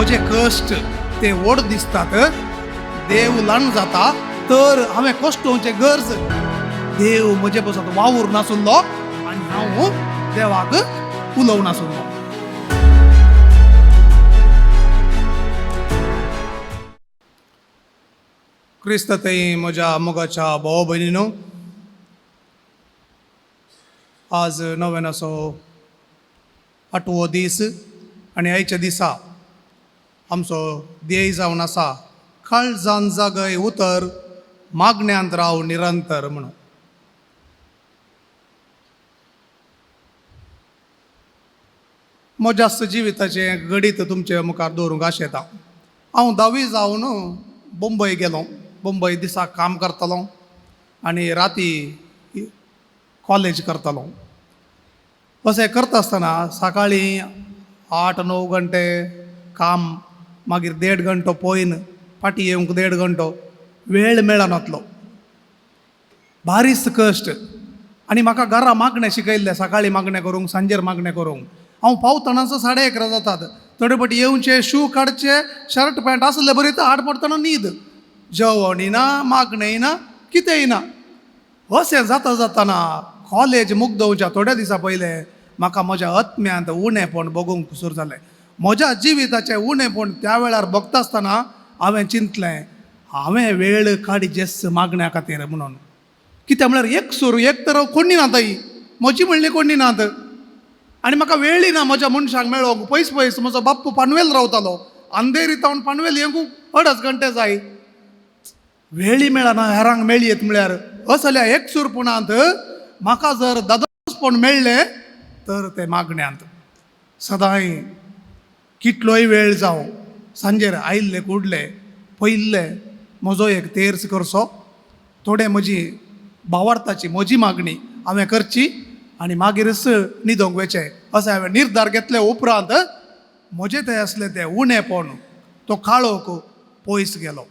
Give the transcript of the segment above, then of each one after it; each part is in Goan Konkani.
म्हजे कश्ट ते व्हड दिसतात, देव ल्हान जाता. तर हांवें कश्टोवचें गरज, देव म्हजे पासत वावूर नासलो आनी हांव देवाक उलोवं नासलो. क्रिस्त थंय म्हज्या मोगाच्या भाव भयणीनो, आज नव्यानाचो आठवो दीस आनी आयच्या दिसा आमचो ध्येय जावन आसा काळजान जागय उतर मागण्यांत राव निरंतर म्हणून. म्हज्या जिविताचें गणीत तुमचे मुखार दवरूंक आशेता. हांव धावी जावन मुंबय गेलो. मुंबय दिसाक काम करतालो आनी राती कॉलेज करतालो. अशें करता आसतना सकाळीं 8-9 घंटे काम, मागीर 1.5 घंटो पॉयन, फाटीं येवंक 1.5 घंटो वेळ मेळनातलो. बारीस कश्ट. आनी म्हाका घरा मागणें शिकयल्लें, सकाळीं मागणें करूंक, सांजेर मागणें करूंक. हांव पावतनाचो 11:30 जातात. थोडे फावटी येवचें, शू काडचे, शर्ट पॅन्ट आसले बरी तर आड पडटना न्हीद, जेवणय ना, मागणेंय ना, कितेंय ना. अशें जाता जातना कॉलेज मुगदोवच्या थोड्या दिसां पयलें म्हाका म्हज्या आत्म्यांत उणेपण भोगूंक सुरू जालें. म्हज्या जिविताचें उणेपण त्या वेळार भोगता आसतना हांवें चिंतलें, हांवें वेळ काडचेच मागण्या खातीर म्हणून. कित्याक म्हळ्यार एक सूर एक तर कोणी ना ताई म्हजी म्हणली कोणी नात आनी म्हाका वेळय ना म्हज्या मनशांक मेळोंक. पयस पयस म्हजो बाप्पू पानवेल रावतालो, अंधेरी तावन पानवेल येवंक 2.5 घंटे जाय. वेळी मेळना हेरांक मेळयेत म्हळ्यार. असल्या एकसूरपणांत म्हाका जर दादोसपण मेळ्ळें तर तें मागण्यांत सदांय कितलोय वेळ जावं सांजेर आयिल्ले कुडले पयिल्ले म्हजो एक तेर्स करचो, थोडें म्हजी भावार्थाची म्हजी मागणी हांवें करची आनी मागीरच न्हिदोंक वचें अशें हांवें निर्धार घेतले. उपरांत म्हजें तें आसलें तें उणेपण तो काळोख पयस गेलो.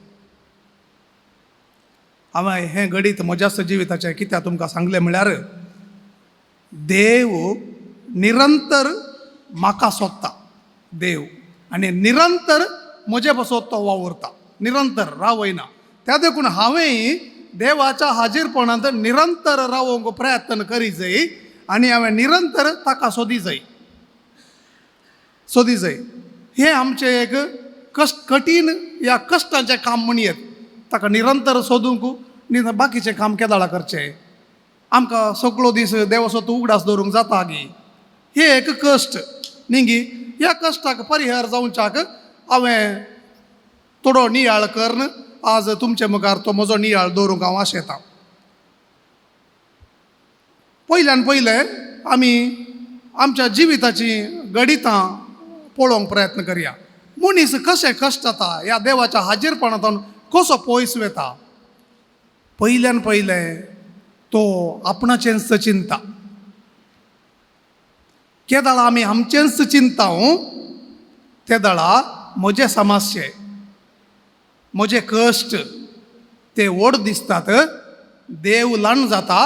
हांवें हें घडीत म्हज्याच जिविताचें कित्याक तुमकां सांगलें म्हळ्यार देव निरंतर म्हाका सोदता देव आनी निरंतर म्हजे पासत तो वावुरता, निरंतर रावयना. त्या देखून हांवें देवाच्या हाजीरपणांत निरंतर रावोंक प्रयत्न करी जाय आनी हांवें निरंतर ताका सोदी जाय, सोदी जाय. हें आमचें एक कश्ट कठीण या कश्टांचें काम म्हणयेत. ताका निरंतर सोदूंक न्ही बाकीचें काम केदाळा करचें. आमकां सगळो दीस देवाचो तूं उगडास दवरूंक जाता गी, हें एक कश्ट न्ही गी. ह्या कश्टाक परिहार जावच्याक हांवें थोडो नियाळ करून आज तुमचे मुखार तो म्हजो नियाळ दवरूंक हांव आशेतां. पयल्यान पयलें आमी आमच्या जिविताचीं गणितां पळोवंक प्रयत्न करया. मनीस कशें कश्ट जाता ह्या देवाच्या हाजीरपणांतून कसो पयस वता. पयल्यान पयलें तो आपणाचेंच चिंता. केदाळा आमी आमचेंच चिंता तेदाळा म्हजे समस्ये म्हजे कश्ट ते व्हड दिसतात, देव ल्हान जाता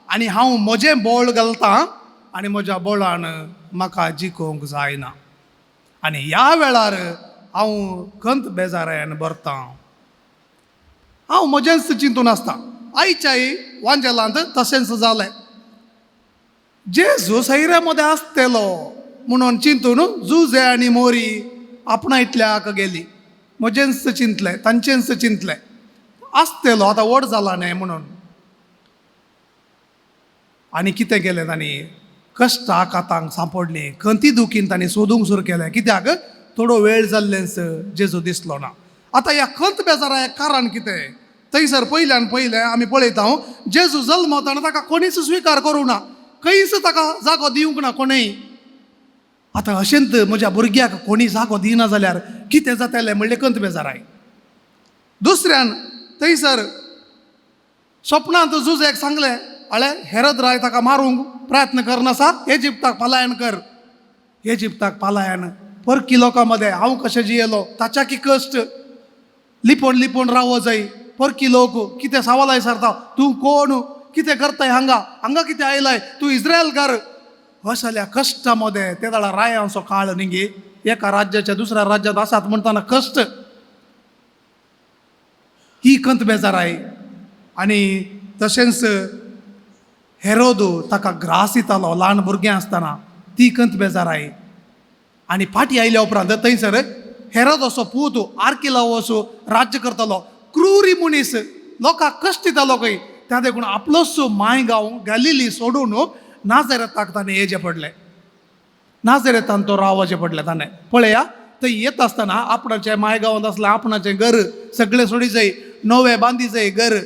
आनी हांव म्हजें बळ घालतां आनी म्हज्या बळान म्हाका जिखोवंक जायना आनी ह्या वेळार हांव खंत बेजारायन भरतां. हांव म्हजेंच चिंतून आसता. आयच्याय वांजेलांत तशेंच जालें. जेजू सैऱ्या मदें आसतलो म्हणून चिंतून जुजे आनी मोरी आपणा इतल्याक गेली. म्हजेंच चिंतलें, तांचेंच चिंतलें, आसतलो आतां व्हड जाला न्ही म्हणून. आनी कितें केलें तांणी, कश्टां कातांक सांपडलीं, खंती दुखीन तांणी सोदूंक सुरू केलें. कित्याक थोडो वेळ जाल्लेंच जेजू दिसलो ना. आतां ह्या खंत बेजाराक कारण कितें, थंयसर पयल्यान पयलें आमी पळयता जेजू जल्मता आनी ताका कोणीच स्विकार करूं ना, खंयच ताका जागो दिवंक ना कोणूय. आतां अशेंच म्हज्या भुरग्याक कोणी जागो दिना जाल्यार कितें जातलें म्हणलें खंत बेजाराय. दुसऱ्यान थंयसर सपनांत जुजेक सांगलें, अळे हेरद राय ताका मारूंक प्रयत्न करनासा, इजिप्ताक पलायन कर. इजिप्ताक पलायन परकी लोकां मदें हांव कशें जियेलो ताच्या की कश्ट, लिपोवन लिपोवन रावो जाय. परकी लोक कितें सवालाय सारता, तूं कोण, कितें करताय हांगा, हांगा कितें आयलाय, तूं इस्रायलकार. असल्या कश्टा मदें ते वेळार रायांचो काळ न्ही गे एका राज्याच्या दुसऱ्या राज्यांत आसात म्हणटना कश्ट, ही खंत बेजाराय. आनी तशेंच हेरोद ताका ग्रास दितालो ल्हान भुरगें आसतना, ती खंत बेजाराय. आनी फाटीं आयल्या उपरांत थंयसर हेरोद असो पूत आर्किलाव असो राज्य करतालो, क्रुरी मनीस, लोकांक कश्ट दितालो खंय. त्या देखून आपलोच माय गांव गॅलिली सोडून नाझरेताक ताणें येचें पडलें, नाझरेतान तो रावचें पडलें ताणें. पळया थंय येता आसतना आपणाचें माय गांवांत आसलें आपणाचें घर सगळें सोडी जाय, नवें बांदी जाय घर,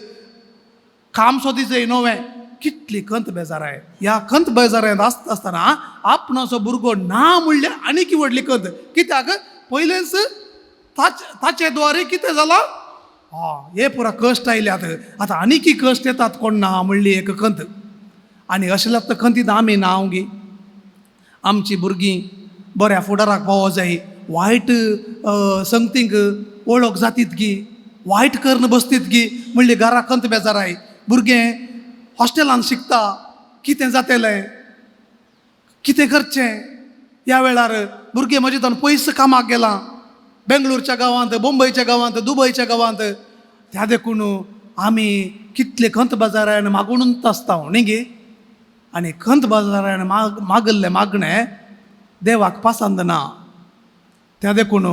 काम सोदी जाय नवें. कितली खंत बेजाराय. ह्या खंत बेजारायत आसता आसतना आपणाचो भुरगो ना म्हणल्यार आनीक व्हडली खंत. कित्याक पयलेंच ताचे द्वारे कितें जालां, हे पुरा कश्ट आयल्यात, आतां आनीकय कश्ट येतात कोण ना म्हणली एक खंत. आनी अशें लागता खंतीत आमी ना गी आमची भुरगीं बऱ्या फुडाराक पावो जाय, वायट संगतींक वळख जातीत गी, वायट करून बसतीत गी म्हणली घरा खंत बेजाराय. भुरगें हॉस्टेलान शिकता, कितें जातलें, कितें करचें ह्या वेळार. भुरगें म्हजें ताणें पयस कामाक गेलां, बेंगलोरच्या गांवांत, मुंबयच्या गांवांत, दुबयच्या गांवांत. त्या देखून आमी कितले खंत बाजारान मागुनूच आसता न्ही गे. आनी खंत बाजारान मागल्लें मागणें देवाक पसंद ना. त्या देखून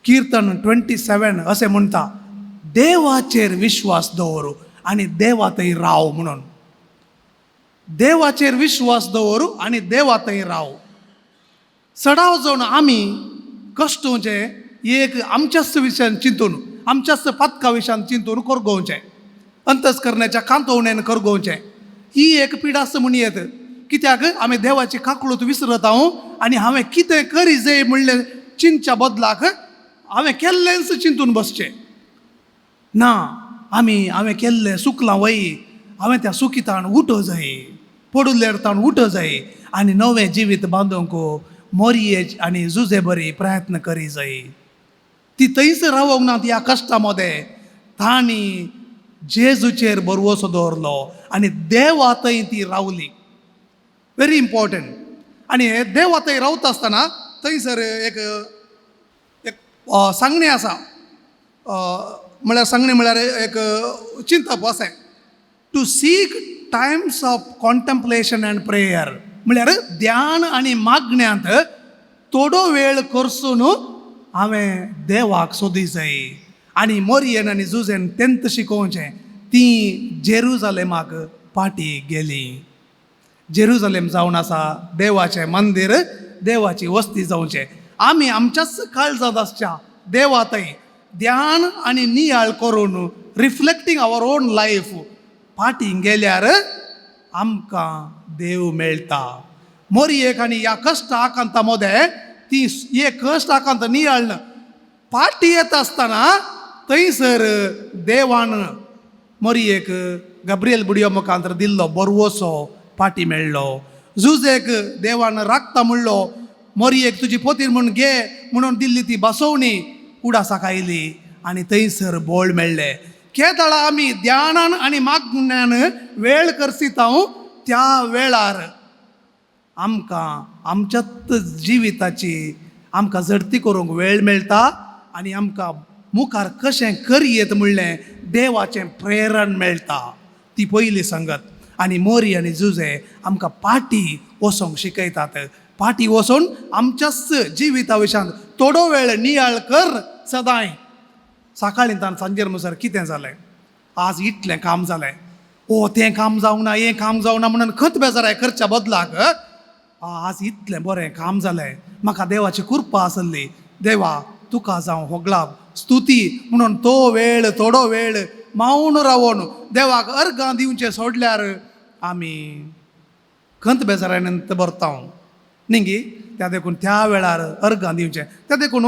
किर्तन 27 अशें म्हणटा, देवाचेर विश्वास दवर आनी देवा थंय राव म्हणून. देवाचेर विश्वास दवर आनी देवा थंय राव. सडाव जावन आमी कश्टोवचें एक आमच्याच विशयान चिंतून, आमच्याच पातका विशयान चिंतून करगोवचें, अंतस करण्याच्या कांतोवण्यान करगोवचें. ही एक पिडास म्हण येत. कित्याक आमी देवाची काकळूत विसरत हांव आनी हांवें कितें करी जाय म्हणलें चिंतच्या बदलाक हांवें केल्लेंच चिंतून बसचें ना. आमी हांवें केल्लें चुकलां वय, हांवें त्या सुकितान उठो जाय, पडुल्ल्यार ताण उठो जाय आनी नवें जिवीत बांदूंक मोरये आनी जुजे बरी प्रयत्न करी जाय. ती थंयच रावोंक ना ह्या कश्टा मदें, तांणी जेजूचेर बरवसो दवरलो आनी देवा थंय ती रावली. Very important. आनी देवा थंय रावता आसतना थंयसर एक एक सांगणें आसा, म्हळ्यार सांगणें म्हळ्यार एक चिंतप अशें, to seek times of contemplation and prayer, म्हळ्यार ध्यान आनी मागण्यांत थोडो वेळ करसून हांवें देवाक सोदी जाय. आनी मोरयेन आनी जुजेन तेंत शिकोवचें. ती जेरुजालेमाक पाटी गेली. जेरुजालेम जावन आसा देवाचें मंदीर, देवाची वस्ती जावचें. आमी आमच्याच काळजांत आसच्या देवा थंय ध्यान आनी नियाळ करून रिफ्लेक्टींग our own life फाटीं गेल्यार आमकां देव मेळटा. मोरयेक आनी ह्या कश्ट आकांता मदें ती एक कश्ट आकांत नियाळ्ळ फाटीं येता आसतना थंयसर देवान मोरयेक गब्रियल बुडयो मुखांतर दिल्लो बरवसो फाटीं मेळ्ळो. जुजेक देवान राखता म्हणलो, मोरयेक तुजी पोतीर म्हूण घे म्हणून दिल्ली ती बसोवणी उडासाक आयली आनी थंयसर बोळ मेळ्ळें. केदळा आमी ध्यानान आनी मागण्यान वेळ करसीता त्या वेळार आमकां आमच्याच जिविताची आमकां झडती करूंक वेळ मेळटा आनी आमकां मुखार कशें करयेत म्हणलें देवाचें प्रेरण मेळटा. ती पयली संगत. आनी मोरी आनी जुजे आमकां पाटी वचोंक शिकयतात. पाटी वचून आमच्याच जिविता विशयांत थोडो वेळ नियाळ कर सदांय. सकाळीं तान सांजेर म्हणसर कितें जालें, आज इतलें काम जालें, ओ तें काम जावंक ना, हें काम जावंक ना म्हणून खंत बेजाराय करच्या बदलाक आज इतलें बरें काम जालें, म्हाका देवाची कृपा आसली, देवा तुका जावं होगळाप स्तुती म्हणून तो वेळ थोडो वेळ मावन रावन देवाक अर्गां दिवचें सोडल्यार आमी खंत बेजारान भरता न्ही गी. त्या देखून त्या वेळार अर्गां दिवचें. त्या देखून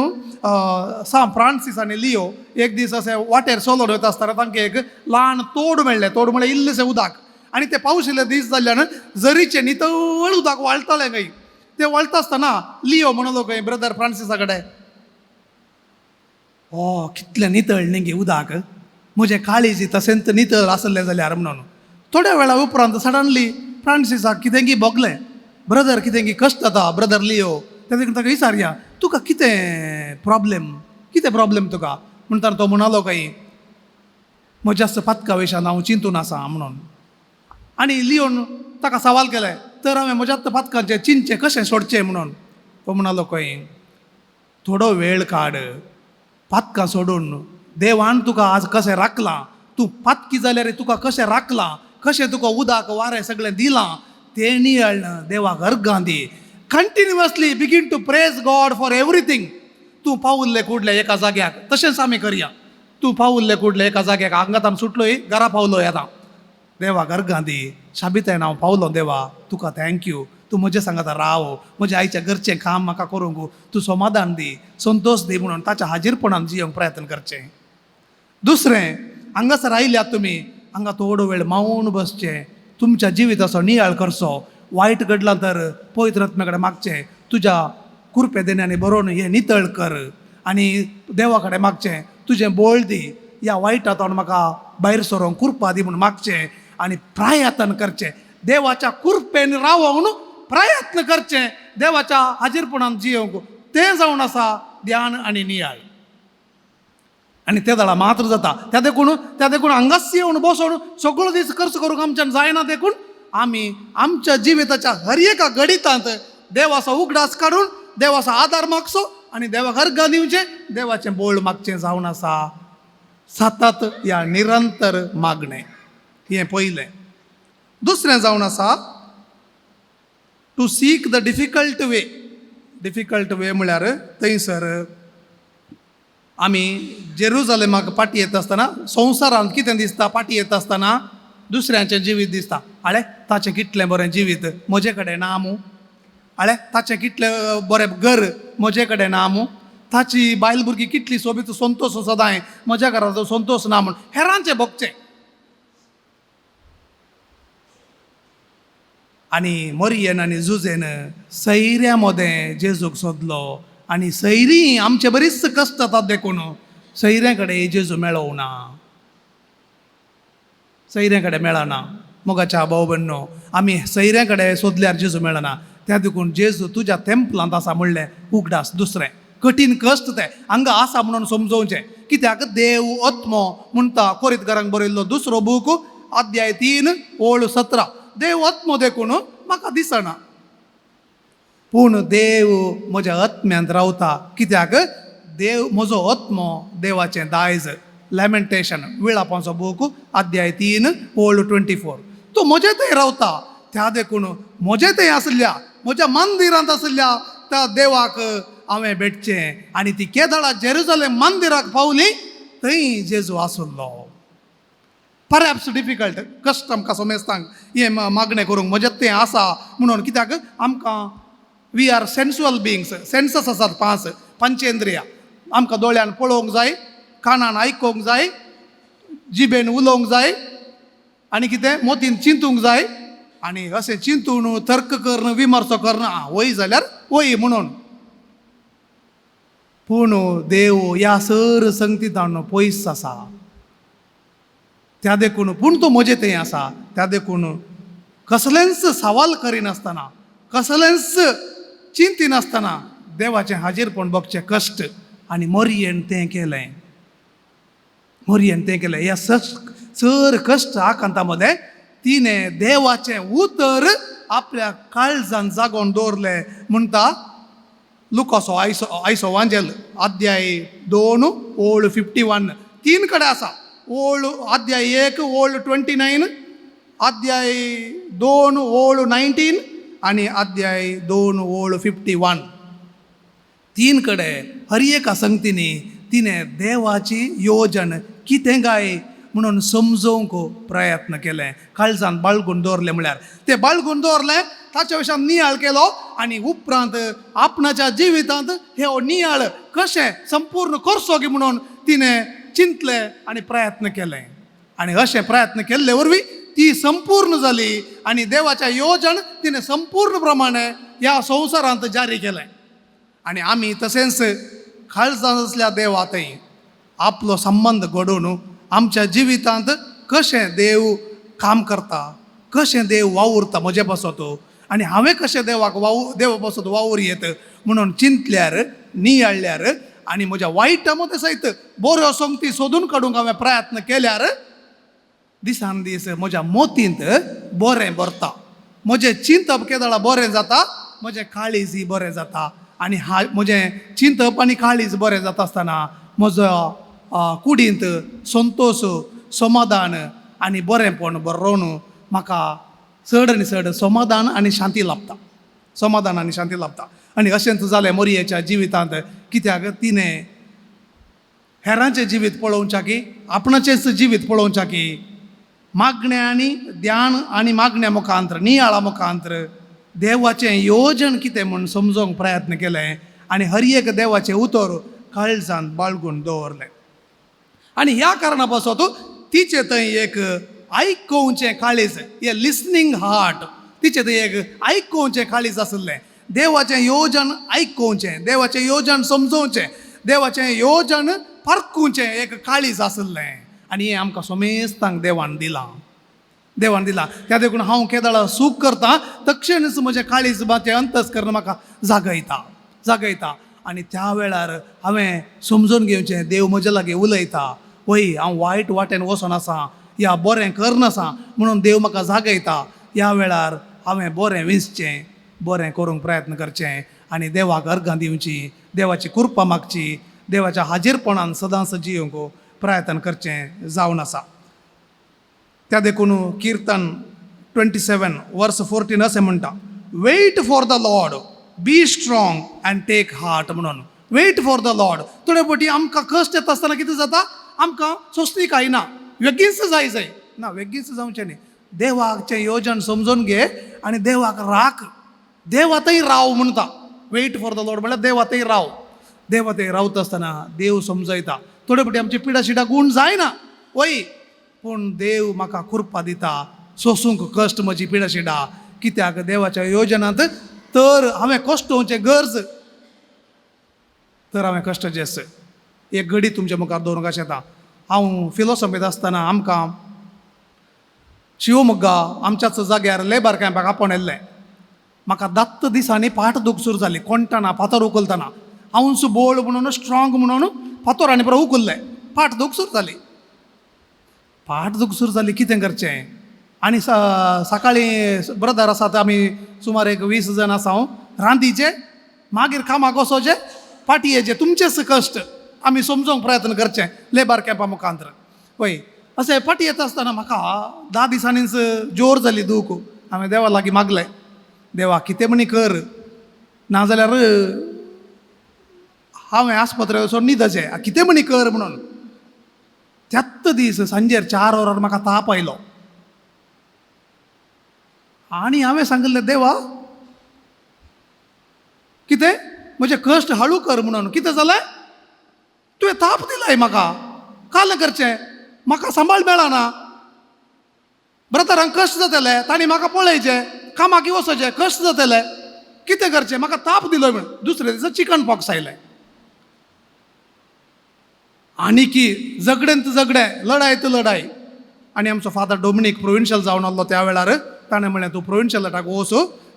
सांत फ्रांसीस आनी लियो एक दीस अशें वाटेर चलोवन वयता आसतना तांकां एक ल्हान तोड मेळ्ळें. तोड म्हळ्यार इल्लेशें उदक. आनी तें पावशिल्ले दीस जाल्ल्यान जरीचें नितळ उदक वाळटालें खंय. तें वळटा आसतना लियो म्हणलो खंय ब्रदर फ्रांसिसा कडेन, ओ कितलें नितळ न्ही गे उदक, म्हजें काळीज तशेंच नितळ आसलें जाल्यार म्हणून. थोड्या वेळा उपरांत सडनली फ्रांसिसाक कितें की भोगलें, ब्रदर कितें की कश्ट जाता, ब्रदर लियो त्या देखून ताका विचारया, तुका कितें प्रॉब्लेम, कितें प्रॉब्लेम तुका? म्हणटा तो म्हणालो काय म्हज्याच पातका विशयान हांव चिंतून आसा म्हणून. आनी लियोन ताका सवाल केलें, तर हांवें म्हज्याच पातकांचें चिंतचें कशें सोडचें म्हणून. तो म्हणालो खंय थोडो वेळ काड, पातकां सोडून देवान तुका आज कशें राखलां, तूं पातकी जाल्यार तुका कशें राखलां, कशें तुका उदक वारें सगळें दिलां तें नियाळ, देवाक अर्गां दी. Continuously begin to praise God for everything. तूं पावुल्ले कुडले एका जाग्याक, तशेंच आमी करया. तूं पावुल्ले कुडले एका जाग्याक, हांगात आमी सुटलोय, घरा पावलोय, आतां देवाक अर्गां दी, शाबितायन हांव पावलो देवा, तुका thank you, तूं म्हजें सांगाता राव, म्हज्या आईच्या घरचें काम म्हाका करूंक तूं समाधान दी, संतोश दी म्हणून ताच्या हाजीरपणान जियोंक प्रयत्न करचें. दुसरें, हांगासर आयल्यात तुमी, हांगा थोडो वेळ मावून बसचें, तुमच्या जिविताचो नियाळ करचो, वायट घडलां तर पवित्र आत्म्या कडेन मागचें, तुज्या कुरपे देण्यांनी बरोवन हें नितळ कर, आनी देवा कडेन मागचें तुजें बोळ दी, ह्या वायटांतल्यान म्हाका भायर सरोंक कुरपा दी म्हूण मागचें आनी प्रयत्न करचें, देवाच्या कुरपेन रावोवन प्रयत्न करचें, देवाच्या हाजीरपणान जियोवंक. तें जावन आसा ध्यान आनी नियाळ. आनी ते दळा मात्र जाता. त्या देखून हांगाच येवन बसोन सगळो दीस खर्च करूंक आमच्यान जायना. देखून आमी आमच्या जिविताच्या हर एका गणितांत देवाचो उगडास काडून देवाचो आदार मागचो आनी देवाक अर्गां दिवचें, देवाचें बोळ मागचें जावन आसा सतत या निरंतर मागणें. हें पयलें. दुसरें जावन आसा to seek the difficult way. Difficult way म्हळ्यार थंयसर आमी जेरुजलेमाक फाटी येता आसतना संवसारांत कितें दिसता, फाटी येता आसतना दुसऱ्यांचें जिवीत दिसता. आळे, ताचें कितलें बरें जिवीत, म्हजे कडेन ना मू. आळे, ताचें कितलें बरें घर, म्हजे कडेन ना मू. ताची बायल भुरगीं कितली सोबीत, संतोश सदांय, म्हज्या घराचो संतोश ना म्हूण हेरांचें भोगचें. आनी मोरयेन आनी जुजेन सैऱ्या मदें जेजूक सोदलो आनी सैरी आमचे बरीच कश्ट जातात, देखून सैऱ्या कडेन जेजू मेळोवना, सैऱ्या कडेन मेळना. मोगाच्या भाव भयणो, आमी सैऱ्या कडेन सोदल्यार जेजू मेळना. त्या देखून जेजू तुज्या तेंपलांत आसा म्हणलें उगडास. दुसरें कठीण कश्ट तें हांगा आसा म्हणून समजोवचें, कित्याक देव आत्मो म्हणटा. कोरितकारांक बरयल्लो दुसरो बूक, अध्याय 3, ओळ 17. देव आत्मो देखून म्हाका दिसना, पूण देव म्हज्या आत्म्यांत रावता, कित्याक देव म्हजो आत्मो देवाचें दायज. लॅमेंटेशन, विळापांचो बूक, अध्याय 3, ओळ 24. तो म्हजे थंय रावता. त्या देखून म्हजे थंय आसल्या, म्हज्या मंदिरांत आसल्या त्या देवाक हांवें भेटचें. आनी ती केदळा जेरुजलेम मंदिराक पावली, थंय जेजू आसलो. परहॅप्स डिफिकल्ट, कश्ट आमकां समेस्तांक हें मागणें करूंक, म्हजें तें आसा म्हणून, कित्याक आमकां we are sensual beings. Senses आसात पांच, पंचेंद्रिया. आमकां दोळ्यान पळोवंक जाय, कानान आयकूंक जाय, जिबेन उलोवंक जाय आनी कितें मोतीन चिंतूंक जाय. आनी अशें चिंतून, तर्क करून, विमर्सो करून, आं वय जाल्यार वय म्हणून. पूण देव ह्या सर संगतीतान पयस आसा. त्या देखून, पूण तो म्हजे थंय आसा. त्या देखून कसलेंच सवाल करिनासतना, कसलेंच चिंतिनासतना देवाचें हाजीरपण बगचें कश्ट. आनी मोरयेन तें केलें, मोरयेन तें केलें. ह्या चड कश्ट आकांता मदें तिणें देवाचें उतर आपल्या काळजान जागोवन दवरलें म्हणटा लुकासो आयसो वांजेल, अध्याय 2, ओळ 51. तीन कडेन आसा ओळ. अध्याय 1, ओळ 29, अध्याय 2, ओळ 19 आनी अध्याय 2, ओळ 51. तीन कडे हर एका संगतीनी तिणें देवाची योजन कितें काय म्हणून समजोवंक प्रयत्न केलें. काळजान बाळगून दवरलें म्हळ्यार तें बाळगून दवरलें, ताच्या विशयान नियाळ केलो आनी उपरांत आपणाच्या जिवितांत हे नियाळ कशें संपूर्ण करचो की म्हणून तिणें चिंतलें आनी प्रयत्न केलें. आनी अशें प्रयत्न केल्ले वरवीं ती संपूर्ण जाली आनी देवाच्या योजन तिणें संपूर्ण प्रमाणे ह्या संवसारांत जारी केलें. आनी आमी तशेंच काळजांत आसल्या देवा थंय आपलो संबंद घडोवन आमच्या जिवितांत कशें देव काम करता, कशें देव वावुरता म्हजे पासत आनी हांवें कशें देवाक वाव देवा पासत वावूर येत म्हणून चिंतल्यार, नियाळल्यार आनी म्हज्या वायटा मदें सयत बऱ्यो संगती सोदून काडूंक हांवें प्रयत्न केल्यार दिसान दीस म्हज्या मोतींत बरें भरता, म्हजें चिंतप केदळा बरें जाता, म्हजें काळीजय बरें जाता. आनी हा म्हजें चिंतप आनी काळीज बरें जाता आसतना म्हजो कुडींत संतोश, समाधान आनी बरेंपण बरोवन म्हाका चड आनी चड समाधान आनी शांती लाभता, समाधान आनी शांती लाभता. आनी अशेंच जालें मोरयेच्या जिवितांत. कित्याक तिणें हेरांचें जिवीत पळोवच्या की आपणाचेंच जिवीत पळोवच्या की मागणें आनी ध्यान आनी मागण्या मुखांत्र, नियाळा मुखांत्र देवाचें योजन कितें म्हूण समजोवंक प्रयत्न केलें आनी हर एक देवाचें उतर काळजान बाळगून दवरलें. आनी ह्या कारणा पासत तिचें थंय एक आयकोवचें काळीज, ए लिसनींग हार्ट, तिचें थंय एक आयकोवचें काळीज आशिल्लें. देवाचें योजन आयकोवचें, देवाचें योजन समजोवचें, देवाचें योजन पारखुचें एक काळीज आशिल्लें. आनी हें आमकां समेस्तांक देवान दिलां, देवान दिलां. त्या देखून हांव केदळा सूख करता तक्षणच म्हजें काळीज म्हाजें अंतस्कर्ण म्हाका जागयता, जागयता. आनी त्या वेळार हांवें समजून घेवचें देव म्हजे लागीं उलयता, वय हांव वायट वाटेन वचोन आसा या बरें करनासा म्हणून देव म्हाका जागयता. ह्या वेळार हांवें बरें विंचचें, बरें करूंक प्रयत्न करचें आनी देवाक अर्गां दिवची, देवाची कृपा मागची, देवाच्या हाजीरपणान सदांच जियोंक प्रयत्न करचें जावन आसा. त्या देखून किर्तन 27 वर्स 14 अशें म्हणटा, wait for the Lord, be strong and take heart म्हणून. Wait for the Lord. थोडे फावटी आमकां कश्ट येता आसतना कितें जाता, आमकां सोंसणीकाय ना, वेगींच जाय जाय ना, वेगींच जावचें न्ही. देवाचें योजन समजून घे आनी देवाक राख, देवा थंय राव म्हणटा. वेट फॉर the Lord म्हणल्यार देवा थंय राव. देवा थंय रावता आसतना देव समजयता. थोडे फावटी आमची पिडा शिडा गूण जायना वय, पूण देव म्हाका कृपा दिता सोसूंक कश्ट म्हजी पिडा शिडा. कित्याक देवाच्या योजनांत तर हांवें कश्ट वचचें गरज, तर हांवें कश्ट जेस. एक घडी तुमच्या मुखार दवरूंक अशें येता. हांव फिलोसॉफींत आसतना आमकां शिवमोग्गा आमच्याच जाग्यार लेबर कॅम्पाक आपोवन येल्लें. म्हाका 10 दिसांनी पाट दूख सुरू जाली, कोणटाना फातर उखलतना. हांवूच बोळ म्हणून स्ट्रॉंग म्हणून फातर आनी पुरो उखल्लें, पाट दूख सुरू जाली. पाट दूख सुरू जाली, कितें करचें. आनी सकाळीं ब्रदर आसात, आमी सुमार एक 20 जाण आसा हांव, रांदीचे मागीर कामाक वचोचें, पाटयेचे तुमचेच कश्ट आमी समजोवंक प्रयत्न करचें लेबर कॅम्पा मुखांतर. वय अशें फाटी येता आसतना म्हाका 10 दिसांनीच जोर जाली दूख. हांवें देवा लागीं मागलें, देवा कितें म्हणी कर, नाजाल्यार हांवें आस्पत्रे वचोन न्हिदचें, कितें म्हणी कर म्हणून. त्याच दीस सांजेर 4 वरार म्हाका ताप आयलो आनी हांवें सांगिल्लें, देवा कितें म्हजें कश्ट हळू कर म्हणून. कितें जालें, तुवें ताप दिलाय म्हाका, काल करचें, म्हाका सांबाळ मेळना, ब्रदरांक कश्ट जातले, तांणी म्हाका पळयचें, कामाक वचचें, कश्ट जातले, कितें करचें, म्हाका ताप दिलो म्हण. दुसरे दिसा चिकन पॉक्स आयलें. आनी की झगडेंत झगडें, लडाय त लडाय. आनी आमचो फादर डोमिनीक प्रोविन्शियल जावन आसलो त्या वेळार, ताणें म्हणलें तूं प्रोविन्शियलाक वच,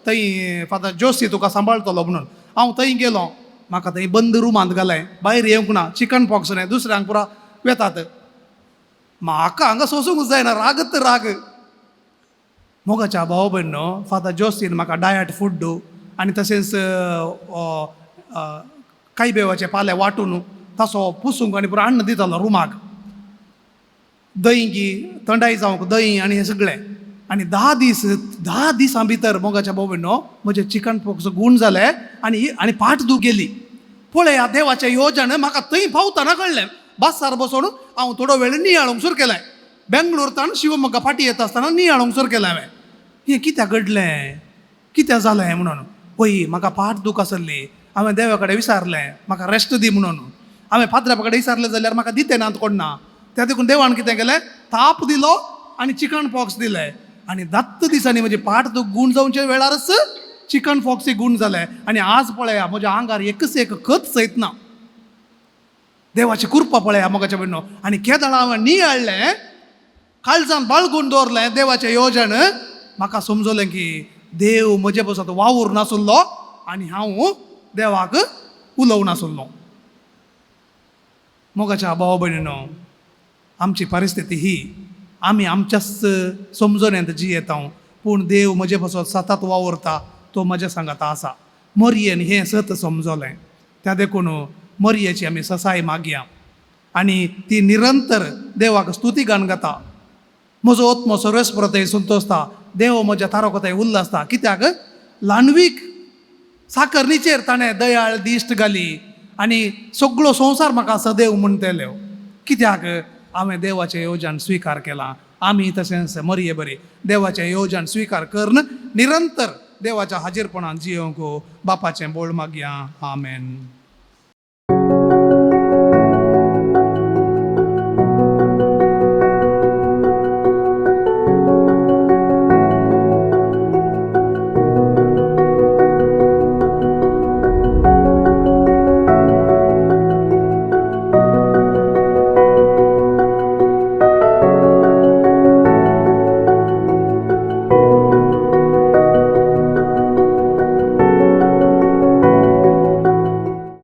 थंय फादर जोसी तुका सांबाळटलो म्हणून. हांव थंय गेलो, म्हाका थंय बंद रुमांत घालें, भायर येवंक ना, चिकन पॉक्स न्हय दुसऱ्यांक पुरा वेतात. म्हाका हांगा सोसूंक जायना, रागत राग. मोगाच्या भाव भयणो, फादर जोसीन म्हाका डायट फूड आनी तशेंच कायबेवाचे पाले वांटून ताचो पुसूंक आनी पुरो अन्न दितालो रुमाक, दही की थंडाय जावंक दही आनी हें सगळें. आनी 10 दीस, 10 दिसां भितर मोगाच्या भाव भयणो म्हजें चिकन पॉक्स गूण जालें आनी आनी पाट दूख गेली. पळया देवाचें योजन म्हाका थंय पावतना कळ्ळें. बसार बसून हांव थोडो वेळ नियाळूंक सुरू केलें. बेंगलोर शिवमोग्गा फाटीं येता आसतना नियाळूंक सुरू केलें हांवें, हें कित्याक घडलें, कित्याक जालें म्हणून. पळय म्हाका पाट दूख आसली, हांवें देवा कडेन विचारलें म्हाका रेस्ट दी म्हणून. हांवें फादरा कडेन विचारलें जाल्यार म्हाका दिते नात कोण ना. त्या देखून देवान कितें केलें, ताप दिलो आनी चिकन पॉक्स दिलें. आनी 10 दिसांनी म्हजी पाट दूख गूण जावचे वेळारच चिकन पॉक्सय गूण जालें. आनी आज पळया म्हज्या आंगार एकच एक खत सयत ना. देवाची कृपा पळया मोगाच्या भयणो. आनी केदळा हांवें नियाळ्ळें, काळजान बाळगून दवरलें देवाचें योजन, म्हाका समजलें की देव म्हजे पासत वावूर नासलो आनी हांव देवाक उलोवं नासलो. मोगाच्या भाव भयणीनो, आमची परिस्थिती ही, आमी आमच्याच समजणेंत जियेता, पूण देव म्हजे पासत सतत वावुरता, तो म्हज्या सांगाता आसा. मरयेन हें सत समजलें, त्या देखून मरयेची आमी ससाय मागया आनी ती निरंतर देवाक स्तुती गान गाता. म्हजो आत्मो सर्वेस्परतय संतोसता, देव म्हज्या तारकोताय उल्लासता, कित्याक ल्हानवीक साकरणीचेर ताणें दयाळ दिश्ट घाली आनी सगळो संवसार म्हाका सदैव म्हणटले, कित्याक हांवें देवाचें येवजण स्विकार केलां. आमी तशेंच मरये बरी देवाचें येवजण स्विकार करून निरंतर देवाच्या हाजीरपणान जियोंक बापाचें बोळ मागया. आमेन.